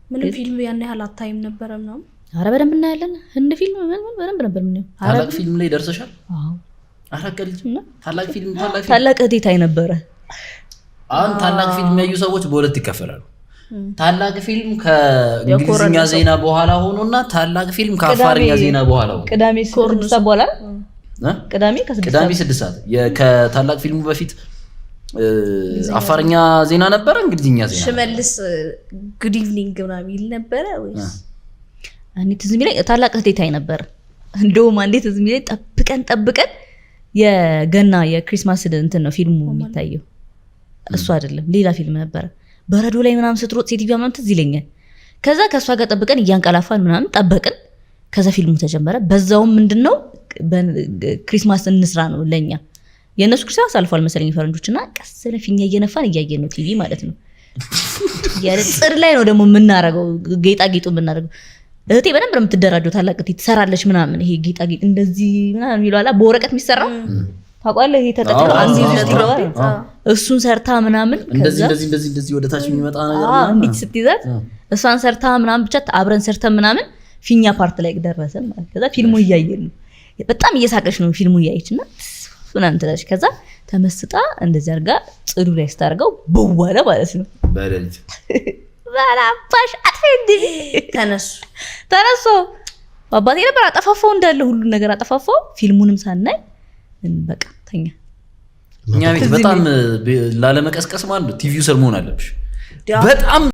ምንም ፊልም ያን ያህል አታይም ነበረ ምናምን? አረ በደንብ እናያለን። ህንድ ፊልም ምን ምን በደንብ ነበር የምናየው። ታላቅ አረብ ፊልም ላይ ደርሰሻል? አዎ። አረ ቀልድ። እና? ታላቅ ፊልም፣ ታላቅ ፊልም። ታላቅ እህቴ ታይ ነበረ። አሁን ታላቅ ፊልም ያዩ ሰዎች በሁለት ይከፈላሉ። ታላቅ ፊልም ከእንግሊዝኛ የኮረነ ሰው። ዜና በኋላ ሆኖና ታላቅ ፊልም ከአፋርኛ ዜና በኋላ ሆኖ። ቅዳሜ 6 ሰዓት በኋላ። እ? ቅዳሜ ከ6 ቅዳሜ ሰዓት። 6 ሰዓት ከታላቅ ፊልሙ በፊት አፋርኛ ዜና ነበረ፣ እንግሊዝኛ ዜና ነበረ። ሽመልስ "Good evening" ምናምን ይል ነበረ ወይስ? እኔ ትዝ የሚለኝ ታላቅ እህቴ ታይ ነበረ። እንደውም አንዴ ትዝ የሚለኝ ጠብቀን ጠብቀን የገና የ Christmas እንትን ነው ፊልሙ የሚታየው፣ እሱ አይደለም፣ ሌላ ፊልም ነበረ። በረዶ ላይ ምናምን ስትሮጥ ሴትዮዋ ምናምን ትዝ ይለኛል። ከዛ ከእሷ ጋር ጠብቀን እያንቀላፋን ምናምን ጠበቅን። ከዛ ፊልሙ ተጀመረ። በዛውም ምንድን ነው Christmas እንስራ ነው ለኛ። የእነሱ Christmas አልፏል መሰለኝ ፈረንጆች፣ እና ቀስ ብለን ፊኛ እየነፋን እያየን ነው ቲቪ ማለት ነው። ያለ ጽድ ላይ ነው ደግሞ የምናረገው፣ ጌጣጌጡ የምናደርገው። እህቴ በደንብ ነው የምትደራጀው። ታላቅ እህቴ ትሰራለች ምናምን፣ ይሄ ጌጣጌጥ እንደዚህ ምናምን የሚለው አላ በወረቀት የሚሰራው ታውቃለህ? ይሄ ተጠቅሎ አንድ ውስጥ ይገባል። እሱን ሰርታ ምናምን እንደዚህ ከዛ እንደዚህ እንደዚህ እንደዚህ ወደ ታች የሚመጣ ነገር ምናምን። እንዲት ስትይዛት እሷን ሰርታ ምናምን ብቻ አብረን ሰርተን ምናምን ፊኛ part ላይ ደረሰን ማለት። ከዛ ፊልሙ እያየን ነው፣ በጣም እየሳቀች ነው ፊልሙ እያየች እና ምናምን ትላለች። ከዛ ተመስጣ እንደዚህ አድርጋ ጽዱ ላይ ስታደርገው በዋለ ማለት ነው። በሌሊት። በላባሽ አጥፌ እንዲ ተነሱ። ተነሶ አባቴ ነበር አጠፋፋው፣ እንዳለ ሁሉን ነገር አጠፋፋው። ፊልሙንም ሳናይ በቃ ተኛ። እኛ ቤት በጣም ላለመቀስቀስ ማለት ነው ቲቪው ስር መሆን አለብሽ። በጣም